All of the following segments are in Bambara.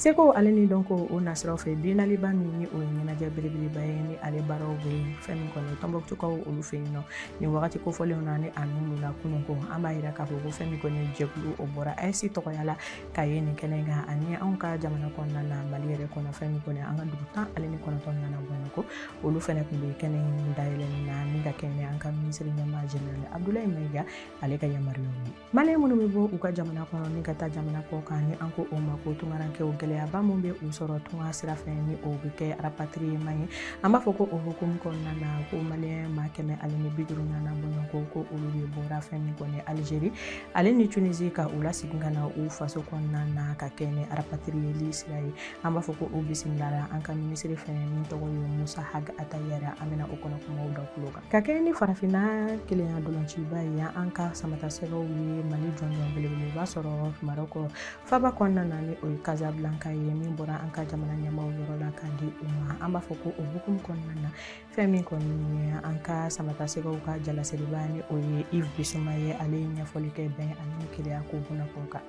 Seko ale ni dɔnko o nasiraw fɛ, biennaleba min ni o ye ɲɛnajɛ belebeleba ye, ni ale baaraw bɛ fɛn min kɔni Tɔnbɔkutukaw olu fɛ yen nɔ nin wagati kofɔlenw na, ni a nun donna kunun ko, an b'a yira k'a fɔ ko fɛn min kɔni jɛkulu o bɔra AES tɔgɔya la ka ye nin kɛnɛ kan, ani anw ka jamana kɔnɔna na, Mali yɛrɛ kɔnɔ, fɛn min kɔni an ka dugu 19 nana bɔɲɔgɔn ko, olu fɛnɛ tun bɛ kɛnɛ in dayɛlɛnni na, min ka kɛɲɛ an ka minisiri ɲɛmaa général Abdoulaye Maïga ale ka yamaruyaw ye. Maliyɛn minnu bɛ bɔ u ka jamana kɔnɔ ni ka taa jamana kɔ kan, ni an ko o ma ko tungarankew, gɛlɛyaba min bɛ u sɔrɔ tunga sira fɛ, ni o bɛ kɛ rapatriement ye, an b'a fɔ ko o hukumu kɔnɔna na, ko maliyɛn maa 150 nana bɔɲɔgɔn ko olu de bɔra fɛn min kɔni Algérie ale ni Tunisie, ka u lasegin ka na u faso kɔnɔna na ka kɛ ni rapatrieli sira ye. An b'a fɔ ko o bisimilala an ka minisiri fɛ min tɔgɔ ye Moussa Ag Attaher. An bɛna o kɔnɔ kumaw da tulo kan. Ka kɛ ni farafinna kelenya dolanciba ye, an ka samatasɛgɛw ye Mali jɔnjɔn belebeleba sɔrɔ Maroc faba kɔnɔna na, ni o ye Casablanca ye, min bɔra an ka jamana ɲɛmaaw yɔrɔ la k'a di u ma. An b'a fɔ ko o hukumu kɔnɔna na, fɛn min kɔni ye an ka samatasɛgɛw ka jalasiriba, ni o ye Yves Bissouma ye, ale ye ɲɛfɔli kɛ bɛn ani kelenya ko bunakun kan.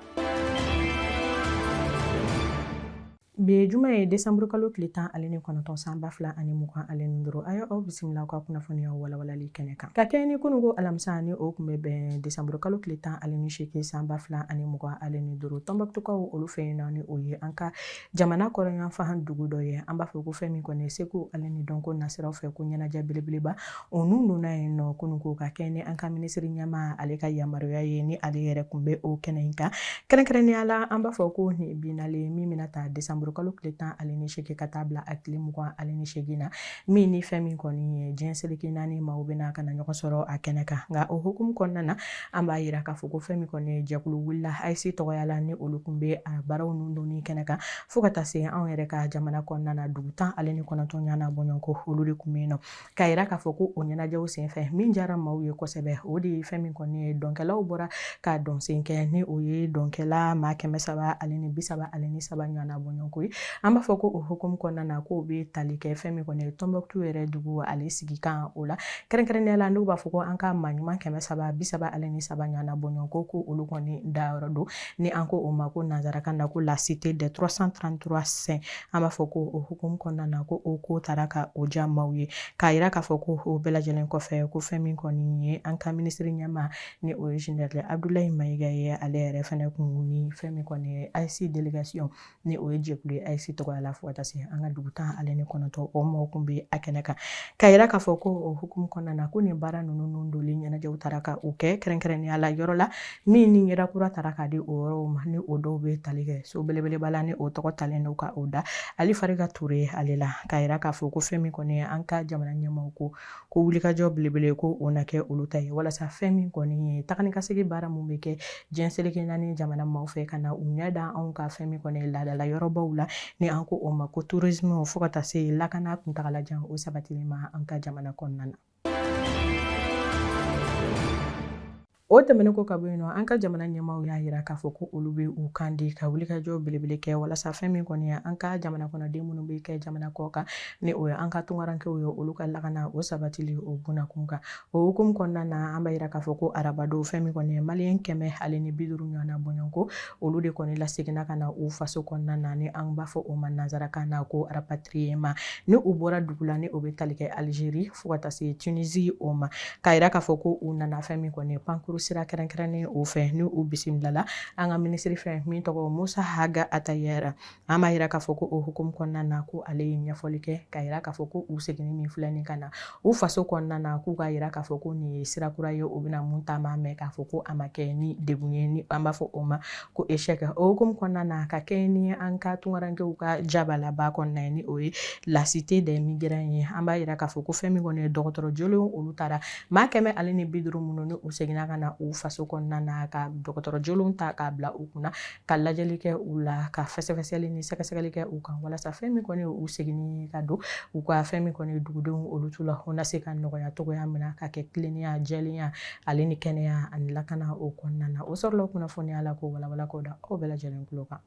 Bi ye juma ye, desanburu kalo tile 19, san 2025. A y'aw bisimila aw ka kunnafoniyaw walawalali kɛnɛ kan. Ka kɛɲɛ ni kununko alamisa, ni o tun bɛ bɛn desanburu kalo tile 18, san 2025, Tɔnbɔkutukaw olu fɛ yen nɔ, ni o ye an ka jamana kɔrɔnyanfan dugu dɔ ye, an b'a fɔ ko fɛn min kɔni ye seko ale ni dɔnko nasiraw fɛ, ko ɲɛnajɛ belebeleba o nun donna yen nɔ kununko, ka kɛɲɛ ni an ka minisiri ɲɛmaa ale ka yamaruya ye, ni ale yɛrɛ tun bɛ o kɛnɛ in kan. Kɛrɛnkɛrɛnnenya la, an b'a fɔ ko nin biennale min bɛna ta desanburu kalo tile 18 ka taa bila a tile 28 na, min ni fɛn min kɔni ye diɲɛ seleke naani maaw bɛna ka na ɲɔgɔn sɔrɔ a kɛnɛ kan. Nka o hukumu kɔnɔna na, an b'a yira k'a fɔ ko fɛn min kɔni ye jɛkulu wulila AES tɔgɔya la, ni olu tun bɛ a baaraw nun donni kɛnɛ kan, fo ka taa se anw yɛrɛ ka jamana kɔnɔna na, dugu 19 ɲana bɔɲɔgɔnko, olu de tun bɛ yen nɔ, k'a yira k'a fɔ ko o ɲɛnajɛw senfɛ, min diyara maaw ye kosɛbɛ, o de ye fɛn min kɔni ye dɔnkɛlaw bɔra ka dɔnsen kɛ, ni o ye dɔnkɛla maa 333 ɲɔgɔnna bɔɲɔgɔnko ye. An b'a fɔ ko o hukumu kɔnɔna na, k'o bɛ tali kɛ fɛn min kɔni ye Tɔnbɔkutu yɛrɛ dugu ale sigikan o la. Kɛrɛnkɛrɛnnenya la, n'u b'a fɔ ko an ka maa ɲuman 333 ɲɔgɔnna bɔɲɔgɔnko, ko olu kɔni dayɔrɔ don, ni an ko o ma ko nansarakan na ko la cité des 333 saints. An b'a fɔ ko o hukumu kɔnɔna na, ko o ko taara ka o diya maaw ye, k'a yira k'a fɔ ko o bɛɛ lajɛlen kɔfɛ, ko fɛn min kɔni ye an ka minisiri ɲɛmaa, ni o ye général Abdoulaye Maïga ye, ale yɛrɛ fɛnɛ kun ni fɛn min kɔni ye AES délégation, ni o ye jɛkulu ye AES tɔgɔya la, fo ka taa se an ka dugu 19, o maaw kun bɛ a kɛnɛ kan, k'a yira k'a fɔ ko o hukumu kɔnɔna na, ko nin baara ninnu nun donlen ɲɛnajɛw taara ka o kɛ kɛrɛnkɛrɛnnenya la yɔrɔ la min ni ɲɛda kura taara k'a di o yɔrɔw ma, ni o dɔw bɛ tali kɛ so belebeleba la, ni o tɔgɔ talen don ka o da Ali Fariga Ture ale la, k'a yira k'a fɔ ko fɛn min kɔni ye an ka jamana ɲɛmaaw ko wulikajɔ belebele ko o na kɛ olu ta ye, walasa fɛn min kɔni ye taga ni ka segin baara min bɛ kɛ diɲɛ seleke naani jamana maaw fɛ, ka na u ɲɛ da anw ka fɛn min kɔni ye laadala yɔrɔbaw la, ni an ko o ma ko tourisme, fo ka taa se lakana kuntagalajan o sabatili ma an ka jamana kɔnɔna na. O tɛmɛnen kɔ ka bɔ yen nɔ, an ka jamana ɲɛmaaw y'a yira k'a fɔ ko olu bɛ u kan di ka wulikajɔ belebele kɛ, walasa fɛn min kɔni ye an ka jamana kɔnɔden minnu bɛ kɛ jamana kɔ kan, ni o ye an ka tunkarankew ye, olu ka lakana o sabatili o bunakun kan. O hukumu kɔnɔna na, an b'a yira k'a fɔ ko arabadon, fɛn min kɔni ye maliyɛn 150 ɲɔgɔnna bɔɲɔgɔnko, olu de kɔni laseginna ka na u faso kɔnɔna na, ni an b'a fɔ o ma nansarakan na ko rapatriement, ni u bɔra dugu la, ni o bɛ tali kɛ Algérie fo ka taa se Tunisie o ma, k'a yira k'a fɔ ko u nana fɛn min kɔni pankuru sira kɛrɛnkɛrɛnnen o fɛ, ni u bisimilala an ka minisiri fɛ min tɔgɔ Moussa Ag Attaher. An b'a yira k'a fɔ ko o hukumu kɔnɔna na, ko ale ye ɲɛfɔli kɛ k'a yira k'a fɔ ko u seginni min filɛ nin ka na u faso kɔnɔna na, k'u k'a yira k'a fɔ ko nin ye sira kura ye, u bɛna mun taama, mɛ k'a fɔ ko a ma kɛ ni degun ye, ni an b'a fɔ o ma ko échec. O hukumu kɔnɔna na, ka kɛɲɛ ni an ka tunkarankew ka jabalaba kɔnɔna ye, ni o ye la cité des migrants ye, an b'a yira k'a fɔ ko fɛn min kɔni ye dɔgɔtɔrɔ jolenw, olu taara maa 150 minnu ni u seginna ka na u faso kɔnɔna na, ka dɔgɔtɔrɔ jolenw ta k'a bila u kunna, ka lajɛli kɛ u la, ka fɛsɛfɛsɛli ni sɛgɛsɛgɛli kɛ u kan, walasa fɛn min kɔni ye u seginni ka don u ka fɛn min kɔni ye dugudenw olu tu la, o na se ka nɔgɔya cogoya min na, ka kɛ tilennenya, jɛlenya ale ni kɛnɛya ani lakana o kɔnɔna na. O sɔrɔla kunnafoniya la k'o walawala k'o da aw bɛɛ lajɛlen tulo kan.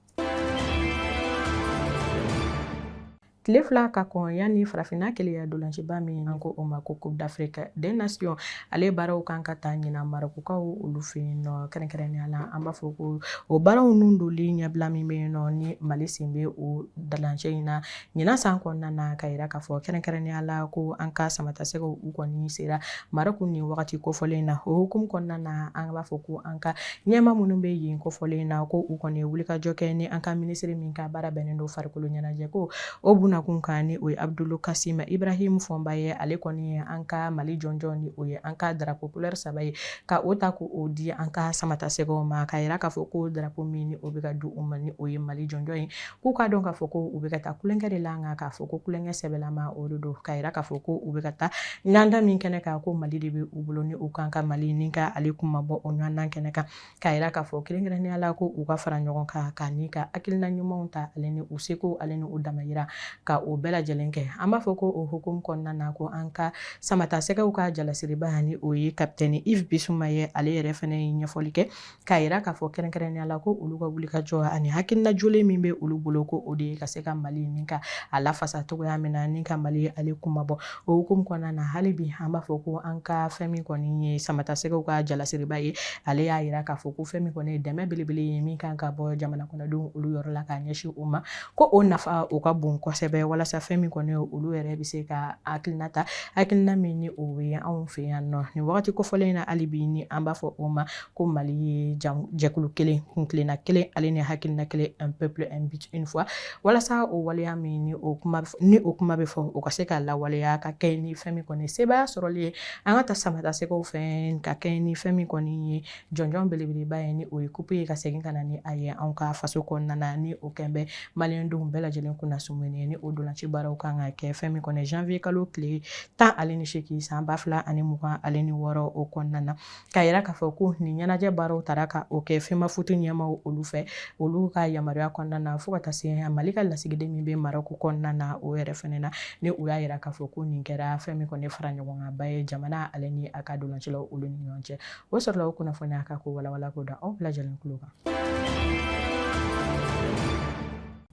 Tile 2 ka kɔn yanni farafinna kelenya dolanciba min an ko o ma ko Coupe d'Afrique des Nations, ale baaraw kan ka taa ɲinan Marɔkukaw olu fɛ yen nɔ. Kɛrɛnkɛrɛnnenya la, an b'a fɔ ko o baaraw nun doli ɲɛbila min bɛ yen nɔ, ni Mali sen bɛ o dalancɛ in na ɲinan san kɔnɔna na, ka yira k'a fɔ kɛrɛnkɛrɛnnenya la ko an ka samatasɛgɛw u kɔni sera Marɔku nin wagati kofɔlen na. O hukumu kɔnɔna na, an b'a fɔ ko an ka ɲɛmaa minnu bɛ yen kofɔlen na, ko u kɔni ye wulikajɔ kɛ ni an ka minisiri min ka baara bɛnnen don farikolo ɲɛnajɛ ko o bunakun kan, ni o ye Abdul Kasim Ibrahim Fɔnba ye. Ale kɔni ye an ka Mali jɔnjɔn, ni o ye an ka drapeau couleur 3 ye, ka o ta k'o di an ka samatasɛgɛw ma, ka yira k'a fɔ ko drapeau min ni o bɛ ka di u ma, ni o ye Mali jɔnjɔn ye, k'u k'a dɔn k'a fɔ ko u bɛ ka taa tulonkɛ de la, nka k'a fɔ ko tulonkɛ sɛbɛlama o de don, ka yira k'a fɔ ko u bɛ ka taa ɲɔgɔndan min kɛnɛ kan, ko Mali de bɛ u bolo, ni u kan ka Mali ni ka ale kunmabɔ o ɲɔgɔndan kɛnɛ kan, k'a yira k'a fɔ kɛrɛnkɛrɛnnenya la ko u ka fara ɲɔgɔn kan ka ni ka hakilina ɲumanw ta, ale ni u seko, ale ni u damayira, ka o bɛɛ lajɛlen kɛ. An b'a fɔ ko o hukumu kɔnɔna na, ko an ka samatasɛgɛw ka jalasiriba, ni o ye kapitɛni Yves Bissouma ye, ale yɛrɛ fana ye ɲɛfɔli kɛ k'a yira k'a fɔ kɛrɛnkɛrɛnnenya la ko olu ka wulikajɔ ani hakilina jolen min bɛ olu bolo, ko o de ye ka se ka Mali ni ka a lafasa cogoya min na, ni ka Mali ale kunmabɔ. O hukumu kɔnɔna na, hali bi an b'a fɔ ko an ka fɛn min kɔni ye samatasɛgɛw ka jalasiriba ye, ale y'a yira k'a fɔ ko fɛn min kɔni ye dɛmɛ belebele ye min kan ka bɔ jamana kɔnɔdenw olu yɔrɔ la k'a ɲɛsin u ma, ko o nafa o ka bon kosɛbɛ, walasa fɛn min kɔni olu yɛrɛ bɛ se ka hakilina ta, hakilina min ni o ye anw fɛ yan nɔ nin wagati kofɔlen in na. Hali bi ni an b'a fɔ o ma ko Mali ye jɛkulu kelen, kuntilenna kelen, ale ni hakilina kelen, un peuple, un but, une foi, walasa o waleya min ni o kuma bɛ fɔ, o ka se ka lawaleya ka kɛ ni fɛn min kɔni sebaaya sɔrɔli ye an ka ta samatasɛgɛw fɛ, ka kɛ ni fɛn min kɔni ye jɔnjɔn belebeleba ye, ni o ye coupe ye, ka segin ka na ni a ye anw ka faso kɔnɔna na, ni o kɛn bɛ maliyɛndenw bɛɛ lajɛlen kunna sumuni ye. Ni o dolanci baaraw kan ka kɛ fɛn min kɔni janvier kalo tile 18 san 2026 o kɔnɔna na, k'a yira k'a fɔ ko nin ɲɛnajɛ baaraw taara ka o kɛ FEMAFOOT ɲɛmaw olu fɛ, olu ka yamaruya kɔnɔna na, fo ka taa se Mali ka lasigiden min bɛ Marɔku kɔnɔna na, o yɛrɛ fɛnɛ na, ni u y'a yira k'a fɔ ko nin kɛra fɛn min kɔni fara ɲɔgɔnkanba ye jamana ale ni a ka dolancilaw olu ni ɲɔgɔn cɛ. O sɔrɔla o kunnafoniya ka ko walawala ko da aw bɛɛ lajɛlen tulo kan.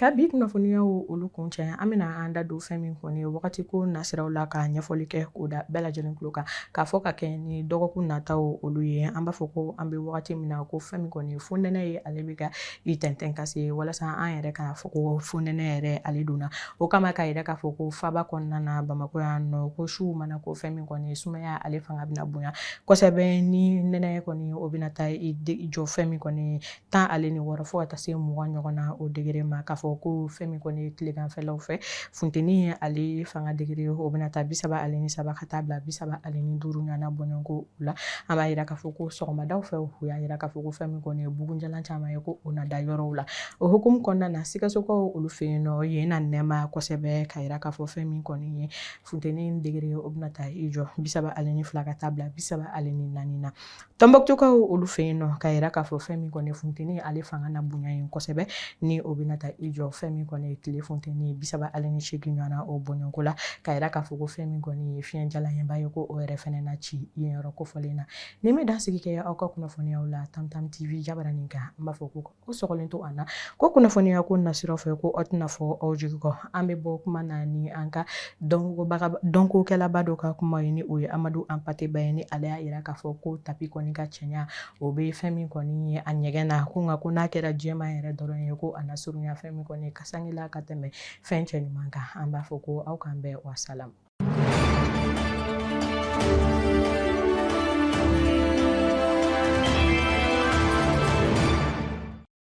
Ka bi kunnafoniyaw olu kuncɛ, an bɛna an da don fɛn min kɔni ye wagati ko nasiraw la, ka ɲɛfɔli kɛ k'o da bɛɛ lajɛlen tulo kan, k'a fɔ ka kɛ ni dɔgɔkun nataw olu ye. An b'a fɔ ko an bɛ wagati min na, ko fɛn min kɔni ye fonɛnɛ ye, ale bɛ ka i tɛntɛn ka se walasa an yɛrɛ k'a fɔ ko fonɛnɛ yɛrɛ ale donna. O kama, k'a yira k'a fɔ ko faba kɔnɔna na Bamakɔ yan nɔ, ko suw mana ko fɛn min kɔni ye sumaya, ale fanga bɛna bonya kosɛbɛ, ni nɛnɛ kɔni o bɛna taa i jɔ fɛn min kɔni ye 16 fo ka taa se 20 ɲɔgɔn na o degré ma, k'a fɔ ko fɛn min kɔni ye tileganfɛlaw fɛ funteni ale fanga degré o bɛna taa 33 ka taa bila 35 ɲɔgɔnna bɔɲɔgɔnko la. An b'a yira k'a fɔ ko sɔgɔmadaw fɛ, u y'a yira k'a fɔ ko fɛn min kɔni ye bugunjalan caman ye, ko o na da yɔrɔw la. O hukumu kɔnɔna na, Sikasokaw olu fɛ yen nɔ, yen na nɛma kosɛbɛ, k'a yira k'a fɔ fɛn min kɔni ye funteni degré o bɛna taa i jɔ 32 ka taa bila 34 na. Tɔnbɔkutukaw olu fɛ yen nɔ, ka yira k'a fɔ fɛn min kɔni funteni ale fanga na bonya yen kosɛbɛ, ni o bɛna taa i jɔ fɛn min kɔni ye tile funteni 38 ɲɔgɔn na o bɔɲɔgɔnko la, ka yira k'a fɔ ko fɛn min kɔni ye fiɲɛ jalanɲɛba ye, ko o yɛrɛ fɛnɛ na ci yen yɔrɔ kofɔlen na. Ni bɛ dansigi kɛ aw ka kunnafoniyaw la Tamtam TV jabaranin kan, an b'a fɔ ko ko sɔgɔlen to an na, ko kunnafoniya ko nasiraw fɛ, ko aw tɛna fɔ aw jigi kɔ. An bɛ bɔ kuma na ni an ka dɔnkokɛlaba dɔ ka kuma ye, ni o ye Amadu Anpate Ba ye, ni ale y'a yira k'a fɔ ko tapi kɔni ka cɛɲa o bɛ fɛn min kɔni ye a ɲɛgɛn na, ko nka ko n'a kɛra jɛman yɛrɛ dɔrɔn ye, ko a na surunya fɛn min kɔni ye kasange la ka tɛmɛ fɛn cɛ ɲuman kan. An b'a fɔ ko aw k'an bɛn, wasalam.